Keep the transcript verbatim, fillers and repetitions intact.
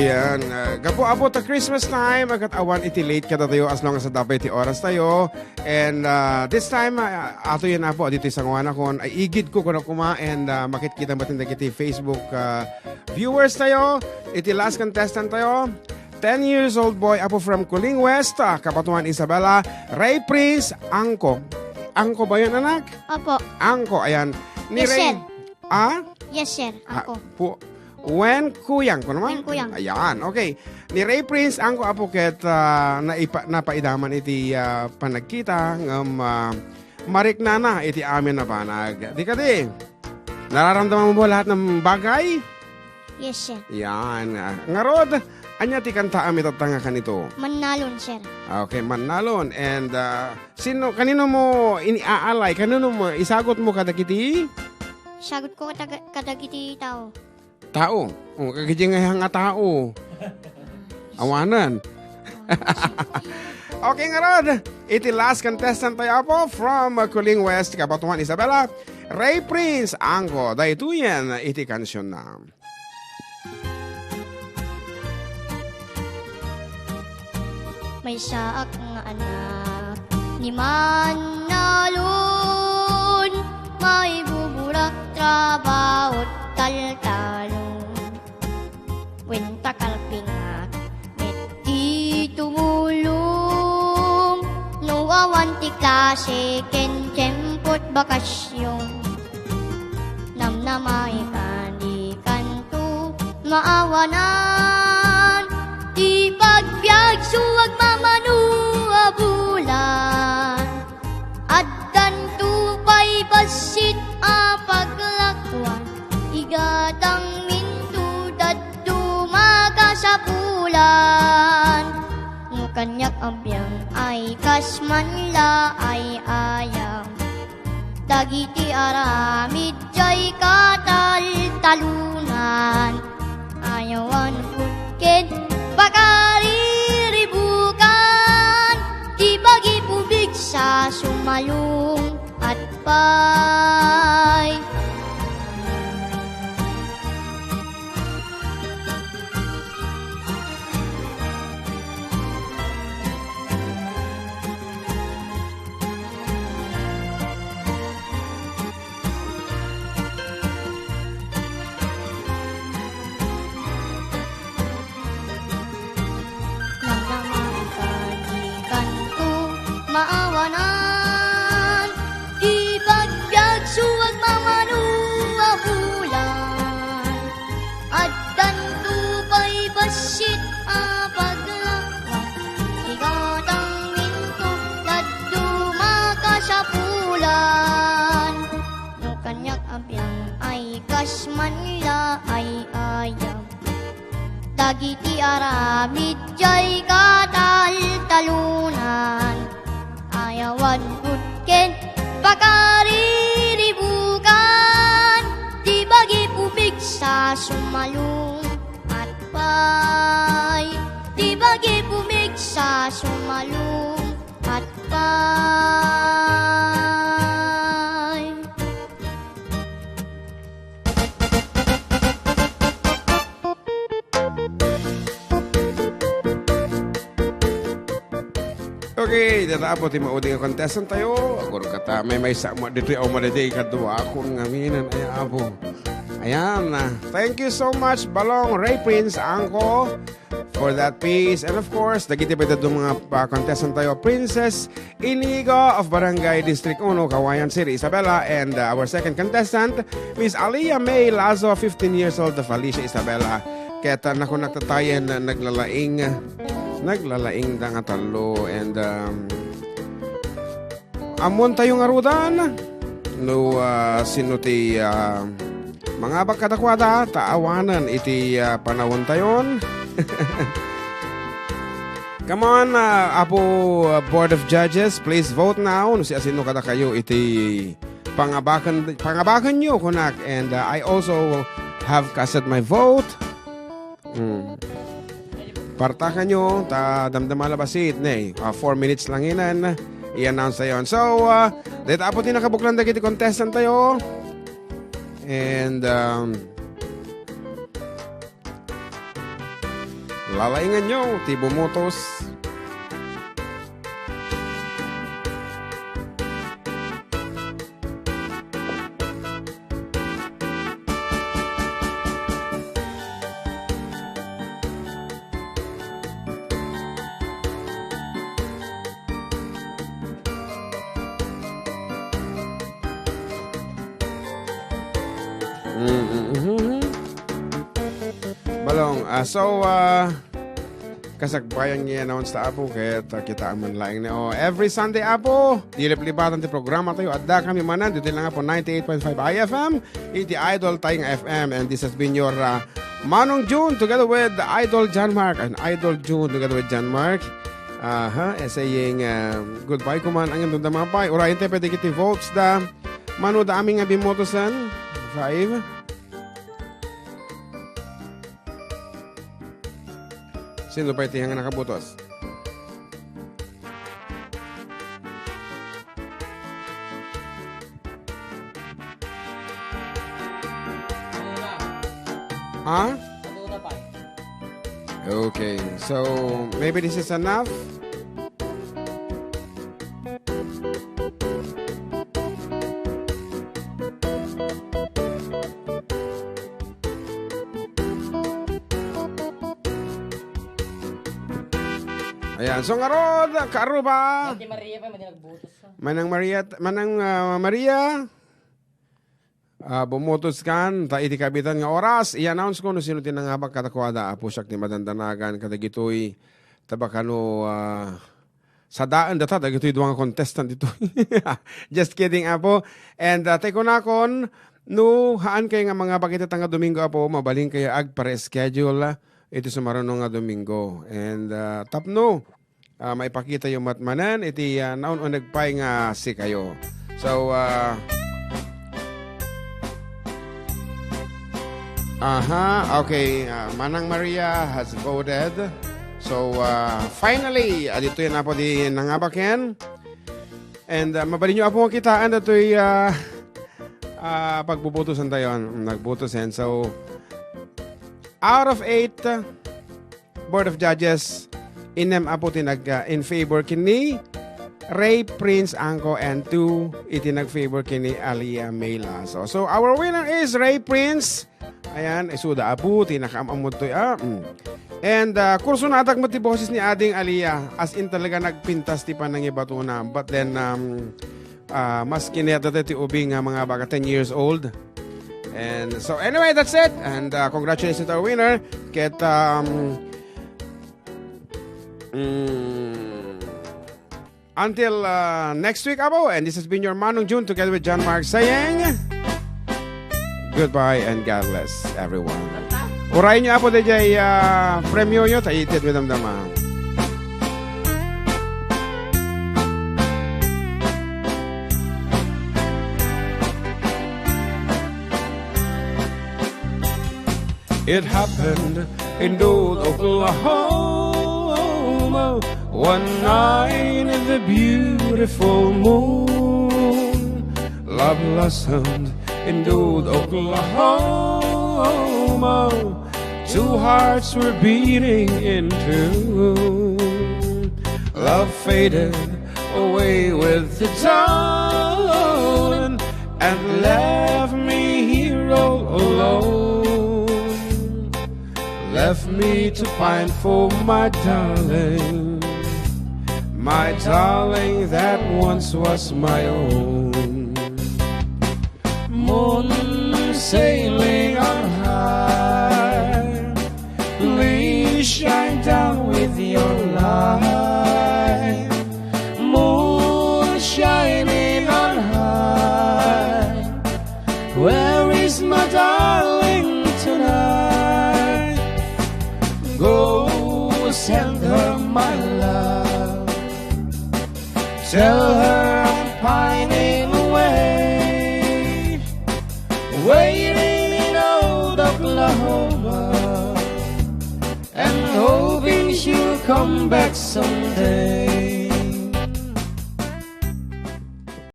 Yan, ah, gapu, Apo, ta Christmas time, agat awan iti late kadatayo as long as adda pay ti oras tayo. And, ah, this time, ah, ato yan, Apo, dito sa ngawan akon, ay igid ko kuno kuma, and, ah, makitkita mo tinda kiti Facebook, ah, viewers tayo, iti last contestant tayo, ten years old boy, Apo, from Kuling West, ah, Kabatuan, Isabela, Ray Prince, Angko. Angko ba yan, anak? Opo. Angko, ayan. Ni Yes, Ray, sir. Ah? Yes, sir. Ah, Angko. pu-, Wen Kuyang, kuno man? Wen Kuyang. Ayan, okay. Ni Ray Prince, Angko, Apo, ket, ah, naipa-, napaidaman iti, ah, panagkita, ngem, ah, mariknana iti amin a banag. Di kadi, nararamdaman mo ba lahat ng bagay? Yes, sir. Yan. Ah, ngarud, ania ti kanta a mitatta nga kanito? Mannalon, sir. Okay, Mannalon. And, ah, sino, kanino mo iniaalay? Kanino mo isagot mo kadagiti? Sagot ko kadag-, kadagiti tao. Tao. O, kagidi nga, nga tao. Awanan. Okay, ngarud, iti last contestant tayo, Apo, from, uh, Kuling West, Kabatuan, Isabela, Ray Prince, Angko, daytoyen iti kansionna. Maysaak nga anak ni Mannalon, maibuburak trabaho't taltalon. Wen ta kalpingak met ti tumulong, no awan ti klase ken tiempo't bakasyon. Namnama, ikan, ikanto maawanan ti pagbiag, so agmamano a bulan. Addanto pay bassit a paglakuan, igatang minto dadduma kasapulan. No kaniak a biag ay kas manla ay ayam, dagiti aramid jay kataltalunan. Ayawan putken pakariribukan, ti bagi pumigsa sumalong at pay. Nang naman kanikanto maawanan, ti pagbiag so agmamano a bulan. Addanto pay bassit a paglakuan, igatang minto dadduma kasapulan. No kaniak a biag ay kas manla ay ayam, dagiti aramid jay kataltalunan. Ayawan putken pakariribukan, ti bagi pumigsa sumalong at pay. Ti bagi pumigsa sumalong at pay. Okay, data, Apo, ti maudi nga contestant tayo. Agur kata, may maysa mo ditoy, o mo ditoy, kadua akon ngamin, ay, Apo. Ayan, ah, thank you so much, Balong, Ray Prince, Angko, for that piece. And of course, dagiti pay dadduma nga, ah, contestant tayo, Princess Inigo of Barangay District Uno, Kawayan City, Isabela, and, uh, our second contestant, Miss Aliyah May Lazo, fifteen years old, of Alicia, Isabela. Ket, uh, nakunak tatayen, uh, naglalaing, naglalaing da nga tallo, and, um, ammon tayo nga rudan, no, uh, sino ti, uh, mangabak kadakuada, ta awanen iti, uh, panawentayon. Come on, uh, Apo, uh, Board of Judges, please vote now. No, siasino kadakayo iti pangabaken, pangabakenyo, kunak. And, uh, I also have casted my vote. Mm. Partakanyo, ta damdama la bassit, ne. Uh, four minutes lang inan. I-announce tayo. So, uh, dayta, Apo, ti nakabuklan dagiti contestant tayo. And, um, Lalainganyo ti bumotos. Mm, mm, mm, mm. Balong, ah, so, ah, kasagbayan nga i-announce ta, Apo, ket, ah, kitaem man laeng ni, oh, every Sunday, Apo, di liplipatan ti programatayo. Addakami manen, ditoy lang, Apo, ninety-eight point five I F M, iti Idol tayo nga F M, and this has been your, ah, Manong June together with Idol John Mark, and Idol June together with John Mark. Aha, eh, saying, ah, goodbye, kuman, ang imong damapay. Urayen tayo, pwede kiti votes da. Mano da amin nga bimotosan? Five. Sino pa iti nga nakabutos? Ha? Okay, so maybe this is enough. Ayan. So, ngarud, kaaruba. Ate Maria pa, madi nagbutos, ah. Manang Maria, Manang, ah, Maria. Ah, bumutos kan, ta iti kabitan nga oras, i-announce ko no sino ti nangabak kadakuada, Apo, siak ti madandanagan kadagitoy, ta baka no, ah, sadaen data, dagitoy dua nga contestant ditoy. Just kidding, Apo. And, ah, tay kunakon, no, haan kayo nga mangabak iti nga Domingo, Apo, mabalin kayo agpa-reschedule, ah, iti sumaruno nga Domingo. And, ah, tapno, ah, maipakita yo met manen iti, ah, naun-uneg pay nga sikayo. So, ah, aha, okay, ah, Manang Maria has voted. So, ah, finally, ah, ditoy na po di nangabaken. And, ah, mabalin yo, Apo, nga kitaan datoy, ah, ah, pagbubutosan tayo. Nagbutosen. So, out of eight, Board of Judges, innem, Apo, ti nag, ah, in favor ken ni Ray Prince Angco and two iti nag-favor ken ni Alia May Lasso. So, our winner is Ray Prince. Ayan, isuda, Apo, ti nakaam-ammod toy, ah, mm. And, ah, kursonadak met ti boses ni Ading Alia, as in talaga nagpintas ti panangibatona. But then, um, ah, maski ni dayta ti ubing nga mangabak, ten years old. And so, anyway, that's it. And, uh, congratulations to our winner. Ket, um, mm, until, uh, next week, Apo. And this has been your Manong June together with John Mark saying, goodbye and God bless everyone. Urayen yo, Apo, dayjay, ah, premio yo, ta itedyo damdama. It happened in Dothan, Oklahoma, one night in the beautiful moon. Love blossomed in Dothan, Oklahoma. Two hearts were beating in tune. Love faded away with the dawn and left me here all alone. Left me to pine for my darling, my darling that once was my own. Moon sailing on high, please shine down with your light. Moon shining on high, where is my darling tonight? Go send her my love. Tell her I'm pining away, waiting in old Oklahoma, and hoping she'll come back someday.